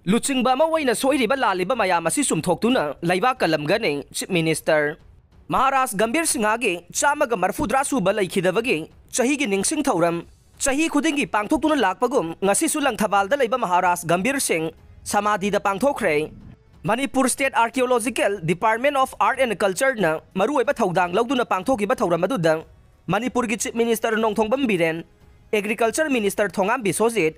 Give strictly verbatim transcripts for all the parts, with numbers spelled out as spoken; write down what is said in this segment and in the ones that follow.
ꯂꯨꯆꯤꯡꯕ ꯑꯃ ꯑꯣꯏꯅ ꯁꯣꯏꯔꯤꯕ ꯂꯥꯜꯂꯤꯕ ꯃꯌꯥꯝ ꯑꯁꯤ ꯆꯨꯝꯊꯣꯛꯇꯨꯅ ꯂꯩꯕꯥꯛ ꯀꯜꯂꯝꯒꯅꯤ꯫ ꯆꯤꯐ ꯃꯤꯅꯤꯁꯇꯔ ꯃꯍꯥꯔꯥꯖ ꯒꯝꯚꯤꯔ ꯁꯤꯡꯍꯒꯤ ꯆꯥꯝꯃꯒ ꯃꯔꯐꯨꯇꯔꯥ ꯁꯨꯕ ꯂꯩꯈꯤꯗꯕꯒꯤ ꯆꯍꯤꯒꯤ ꯅꯤꯡꯁꯤꯡ ꯊꯧꯔꯝ ꯆꯍꯤ ꯈꯨꯗꯤꯡꯒꯤ ꯄꯥꯡꯊꯣꯛꯇꯨꯅ ꯂꯥꯛꯄꯒꯨꯝ ꯉꯁꯤꯁꯨ ꯂꯪꯊꯕꯥꯜꯗ ꯂꯩꯕ ꯃꯍꯥꯔꯥꯖ ꯒꯝꯚꯤꯔ ꯁꯤꯡ ꯁꯃꯥꯙꯤꯗ ꯄꯥꯡꯊꯣꯛꯈ꯭ꯔꯦ꯫ Manipur state archaeological department of art and ꯀꯜꯆꯔꯅ ꯃꯔꯨꯑꯣꯏꯕ ꯊꯧꯗꯥꯡ ꯂꯧꯗꯨꯅ ꯄꯥꯡꯊꯣꯛꯈꯤꯕ ꯊꯧꯔꯝ ꯑꯗꯨꯗ ꯃꯅꯤꯄꯨꯔꯒꯤ chief minister Nongthombam Biren, agriculture minister Thongam Bishwajit,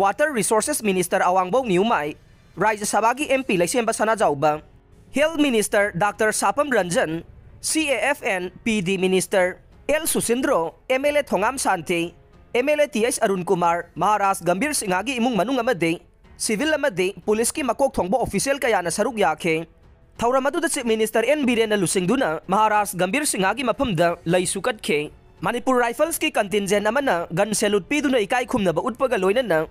water resources minister Awangbou Newmai, Rajya ꯁꯚꯥꯒꯤ M P Leishemba Sanajaoba, health minister doctor Sapam Ranjan, C A F and P D minister L Susindro, M L A Thongam Shanti, M L A T H Arun Kumar, Maharaj Gambhir ꯁꯤꯡꯍꯒꯤ ꯏꯃꯨꯡ ꯃꯅꯨꯡ ꯑꯃꯗꯤ ꯁꯤꯚꯤꯜ ꯑꯃꯗꯤ ꯄꯨꯂꯤꯁꯀꯤ ꯃꯀꯣꯛ ꯊꯣꯡꯕ ꯑꯣꯐꯤꯁꯤꯌꯦꯜ ꯀꯌꯥꯅ ꯁꯔꯨꯛ ꯌꯥꯈꯤ꯫ ꯊꯧꯔꯝ ꯑꯗꯨꯗ ꯆꯤꯐ ꯃꯤꯅꯤꯁꯇꯔ ꯑꯦꯟ ꯕꯤꯔꯦꯟꯅ ꯂꯨꯆꯤꯡꯗꯨꯅ ꯃꯍꯥꯔꯥꯖ ꯒꯝꯚꯤꯔ ꯁꯤꯡꯍꯒꯤ ꯃꯐꯝꯗ ꯂꯩꯁꯨ ꯀꯠꯈꯤ꯫ ꯃꯅꯤꯄꯨꯔ ꯔꯥꯏꯐꯜꯁꯀꯤ ꯀꯟꯇꯤꯟꯖꯦꯟ ꯑꯃꯅ ꯒꯟ ꯁꯦꯂꯨꯠ ꯄꯤꯗꯨꯅ ꯏꯀꯥꯏ ꯈꯨꯝꯅꯕ ꯎꯠꯄꯒ ꯂꯣꯏꯅꯅ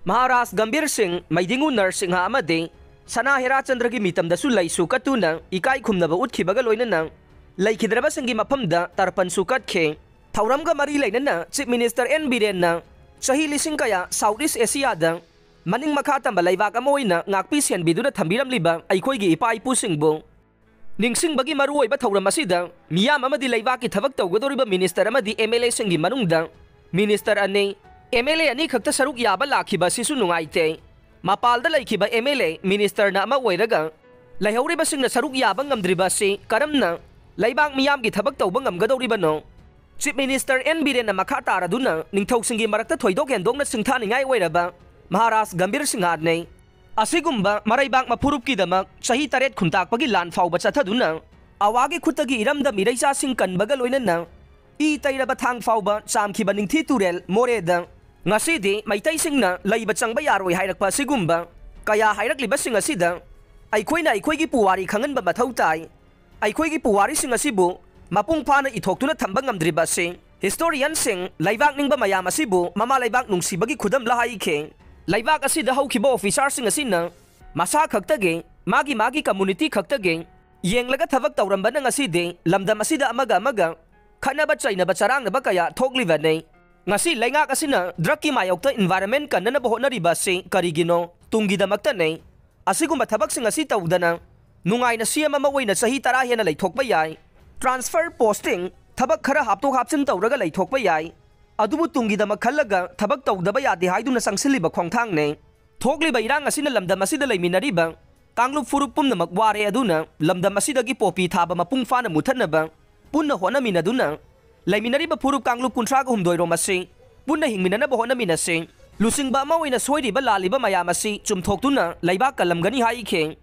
ꯃꯍꯥꯔꯥꯖ ꯒꯝꯚꯤꯔ ꯁꯤꯡ, ꯃꯩꯗꯤꯡꯉꯨ ꯅꯔꯁꯤꯡꯍ ꯑꯃꯗꯤ ꯁꯅꯥ ꯍꯦꯔꯥꯆꯟꯗ꯭ꯔꯒꯤ ꯃꯤꯇꯝꯗꯁꯨ ꯂꯩꯁꯨ ꯀꯠꯇꯨꯅ ꯏꯀꯥꯏ ꯈꯨꯝꯅꯕ ꯎꯠꯈꯤꯕꯒ ꯂꯣꯏꯅꯅ ꯂꯩꯈꯤꯗ꯭ꯔꯕꯁꯤꯡꯒꯤ ꯃꯐꯝꯗ ꯇꯔꯄꯟꯁꯨ ꯀꯠꯈꯤ꯫ ꯊꯧꯔꯝꯒ ꯃꯔꯤ ꯂꯩꯅꯅ ꯆꯤꯐ ꯃꯤꯅꯤꯁꯇꯔ ꯑꯦꯟ ꯕꯤꯔꯦꯟꯅ ꯆꯍꯤ ꯂꯤꯁꯤꯡ ꯀꯌꯥ ꯁꯥꯎꯠ ꯏꯁ ꯑꯦꯁꯤꯌꯥꯗ ꯃꯅꯤꯡ ꯃꯈꯥ ꯇꯝꯕ ꯂꯩꯕꯥꯛ ꯑꯃ ꯑꯣꯏꯅ ꯉꯥꯛꯄꯤ ꯁꯦꯟꯕꯤꯗꯨꯅ ꯊꯝꯕꯤꯔꯝꯂꯤꯕ ꯑꯩꯈꯣꯏꯒꯤ ꯏꯄꯥ ꯏꯄꯨꯁꯤꯡꯕꯨ ꯅꯤꯡꯁꯤꯡꯕꯒꯤ ꯃꯔꯨꯑꯣꯏꯕ ꯊꯧꯔꯝ ꯑꯁꯤꯗ ꯃꯤꯌꯥꯝ ꯑꯃꯗꯤ ꯂꯩꯕꯥꯛꯀꯤ ꯊꯕꯛ ꯇꯧꯒꯗꯧꯔꯤꯕ ꯃꯤꯅꯤꯁꯇꯔ ꯑꯃꯗꯤ ꯑꯦꯝ ꯑꯦꯜ ꯑꯦꯁꯤꯡꯒꯤ ꯃꯅꯨꯡꯗ ꯃꯤꯅꯤꯁꯇꯔ ꯑꯅꯤ, ꯑꯦꯝ ꯑꯦꯜ ꯑꯦ ꯑꯅꯤ ꯈꯛꯇ ꯁꯔꯨꯛ ꯌꯥꯕ ꯂꯥꯛꯈꯤꯕ ꯑꯁꯤꯁꯨ ꯅꯨꯡꯉꯥꯏꯇꯦ꯫ ꯃꯄꯥꯜꯗ ꯂꯩꯈꯤꯕ ꯑꯦꯝ ꯑꯦꯜ ꯑꯦ, ꯃꯤꯅꯤꯁꯇꯔꯅ ꯑꯃ ꯑꯣꯏꯔꯒ ꯂꯩꯍꯧꯔꯤꯕꯁꯤꯡꯅ ꯁꯔꯨꯛ ꯌꯥꯕ ꯉꯝꯗ꯭ꯔꯤꯕ ꯑꯁꯤ ꯀꯔꯝꯅ ꯂꯩꯕꯥꯛ ꯃꯤꯌꯥꯝꯒꯤ ꯊꯕꯛ ꯇꯧꯕ ꯉꯝꯒꯗꯧꯔꯤꯕꯅꯣ? ꯆꯤꯐ ꯃꯤꯅꯤꯁꯇꯔ ꯑꯦꯟ ꯕꯤꯔꯦꯟꯅ ꯃꯈꯥ ꯇꯥꯔꯗꯨꯅ ꯅꯤꯡꯊꯧꯁꯤꯡꯒꯤ ꯃꯔꯛꯇ ꯊꯣꯏꯗꯣꯛ ꯍꯦꯟꯗꯣꯛꯅ ꯁꯤꯡꯊꯥꯅꯤꯡꯉꯥꯏ ꯑꯣꯏꯔꯕ ꯃꯍꯥꯔꯥꯖ ꯒꯝꯚꯤꯔ ꯁꯤꯡꯍꯅꯤ꯫ ꯑꯁꯤꯒꯨꯝꯕ ꯃꯔꯩꯕꯥꯛ ꯃꯐꯨꯔꯨꯞꯀꯤꯗꯃꯛ ꯆꯍꯤ ꯇꯔꯦꯠ ꯈꯨꯟꯇꯥꯛꯄꯒꯤ ꯂꯥꯟ ꯐꯥꯎꯕ ꯆꯠꯊꯗꯨꯅ ꯑꯋꯥꯒꯤ ꯈꯨꯠꯇꯒꯤ ꯏꯔꯝꯗꯝ ꯏꯔꯩꯆꯥꯁꯤꯡ ꯀꯟꯕꯒ ꯂꯣꯏꯅꯅ ꯏ ꯇꯩꯔꯕ ꯊꯥꯡ ꯐꯥꯎꯕ ꯆꯥꯝꯈꯤꯕ ꯅꯤꯡꯊꯤ ꯇꯨꯔꯦꯜ ꯃꯣꯔꯦꯗ ꯉꯁꯤꯗꯤ ꯃꯩꯇꯩꯁꯤꯡꯅ ꯂꯩꯕ ꯆꯪꯕ ꯌꯥꯔꯣꯏ ꯍꯥꯏꯔꯛꯄ ꯑꯁꯤꯒꯨꯝꯕ ꯀꯌꯥ ꯍꯥꯏꯔꯛꯂꯤꯕꯁꯤꯡ ꯑꯁꯤꯗ ꯑꯩꯈꯣꯏꯅ ꯑꯩꯈꯣꯏꯒꯤ ꯄꯨꯋꯥꯔꯤ ꯈꯪꯍꯟꯕ ꯃꯊꯧ ꯇꯥꯏ꯫ ꯑꯩꯈꯣꯏꯒꯤ ꯄꯨꯋꯥꯔꯤꯁꯤꯡ ꯑꯁꯤꯕꯨ ꯃꯄꯨꯡ ꯐꯥꯅ ꯏꯊꯣꯛꯇꯨꯅ ꯊꯝꯕ ꯉꯝꯗ꯭ꯔꯤꯕ ꯑꯁꯤ ꯍꯤꯁꯇꯣꯔꯤꯌꯟꯁꯤꯡ, ꯂꯩꯕꯥꯛ ꯅꯤꯡꯕ ꯃꯌꯥꯝ ꯑꯁꯤꯕꯨ ꯃꯃꯥ ꯂꯩꯕꯥꯛ ꯅꯨꯡꯁꯤꯕꯒꯤ ꯈꯨꯗꯝ ꯂꯍꯥꯏꯈꯤ꯫ ꯂꯩꯕꯥꯛ ꯑꯁꯤꯗ ꯍꯧꯈꯤꯕ ꯑꯣꯐꯤꯁꯥꯔꯁꯤꯡ ꯑꯁꯤꯅ ꯃꯁꯥ ꯈꯛꯇꯒꯤ, ꯃꯥꯒꯤ ꯃꯥꯒꯤ ꯀꯝꯃꯨꯅꯤꯇꯤ ꯈꯛꯇꯒꯤ ꯌꯦꯡꯂꯒ ꯊꯕꯛ ꯇꯧꯔꯝꯕꯅ ꯉꯁꯤꯗꯤ ꯂꯝꯗꯝ ꯑꯁꯤꯗ ꯑꯃꯒ ꯑꯃꯒ ꯈꯠꯅꯕ ꯆꯩꯅꯕ ꯆꯔꯥꯡꯅꯕ ꯀꯌꯥ ꯊꯣꯛꯂꯤꯕꯅꯤ꯫ ꯉꯁꯤ ꯂꯩꯉꯥꯛ ꯑꯁꯤꯅ ꯗ꯭ꯔꯒꯀꯤ ꯃꯥꯌꯣꯛꯇ ꯏꯟꯚꯥꯏꯔꯟꯃꯦꯟ ꯀꯟꯅꯅꯕ ꯍꯣꯠꯅꯔꯤꯕ ꯑꯁꯤ ꯀꯔꯤꯒꯤꯅꯣ? ꯇꯨꯡꯒꯤꯗꯃꯛꯇꯅꯤ꯫ ꯑꯁꯤꯒꯨꯝꯕ ꯊꯕꯛꯁꯤꯡ ꯑꯁꯤ ꯇꯧꯗꯅ ꯅꯨꯡꯉꯥꯏꯅ ꯁꯤ ꯑꯦꯝ ꯑꯃ ꯑꯣꯏꯅ ꯆꯍꯤ ꯇꯔꯥ ꯍꯦꯟꯅ ꯂꯩꯊꯣꯛꯄ ꯌꯥꯏ꯫ ꯇ꯭ꯔꯥꯟꯁꯐꯔ, ꯄꯣꯁꯇꯤꯡ, ꯊꯕꯛ ꯈꯔ ꯍꯥꯞꯇꯣꯛ ꯍꯥꯞꯆꯤꯟ ꯇꯧꯔꯒ ꯂꯩꯊꯣꯛꯄ ꯌꯥꯏ꯫ ꯑꯗꯨꯕꯨ ꯇꯨꯡꯒꯤꯗꯃꯛ ꯈꯜꯂꯒ ꯊꯕꯛ ꯇꯧꯗꯕ ꯌꯥꯗꯦ ꯍꯥꯏꯗꯨꯅ ꯆꯪꯁꯤꯜꯂꯤꯕ ꯈꯣꯡꯊꯥꯡꯅꯤ꯫ ꯊꯣꯛꯂꯤꯕ ꯏꯔꯥꯡ ꯑꯁꯤꯅ ꯂꯝꯗꯝ ꯑꯁꯤꯗ ꯂꯩꯃꯤꯟꯅꯔꯤꯕ ꯀꯥꯡꯂꯨꯞ ꯐꯨꯔꯨꯞ ꯄꯨꯝꯅꯃꯛ ꯋꯥꯔꯦ꯫ ꯑꯗꯨꯅ ꯂꯝꯗꯝ ꯑꯁꯤꯗꯒꯤ ꯄꯣꯄꯤ ꯊꯥꯕ ꯃꯄꯨꯡ ꯐꯥꯅ ꯃꯨꯊꯠꯅꯕ ꯄꯨꯟꯅ ꯍꯣꯠꯅꯃꯤꯟꯅꯗꯨꯅ ꯂꯩꯃꯤꯟꯅꯔꯤꯕ ꯐꯨꯔꯨꯞ ꯀꯥꯡꯂꯨꯞ ꯀꯨꯟꯊ꯭ꯔꯥꯒ ꯍꯨꯝꯗꯣꯏ ꯔꯣꯝ ꯑꯁꯤ ꯄꯨꯟꯅ ꯍꯤꯡꯃꯤꯟꯅꯅꯕ ꯍꯣꯠꯅꯃꯤꯟꯅꯁꯤ꯫ ꯂꯨꯆꯤꯡꯕ ꯑꯃ ꯑꯣꯏꯅ ꯁꯣꯏꯔꯤꯕ ꯂꯥꯜꯂꯤꯕ ꯃꯌꯥꯝ ꯑꯁꯤ ꯆꯨꯝꯊꯣꯛꯇꯨꯅ ꯂꯩꯕꯥꯛ ꯀꯜꯂꯝꯒꯅꯤ ꯍꯥꯏꯈꯤ꯫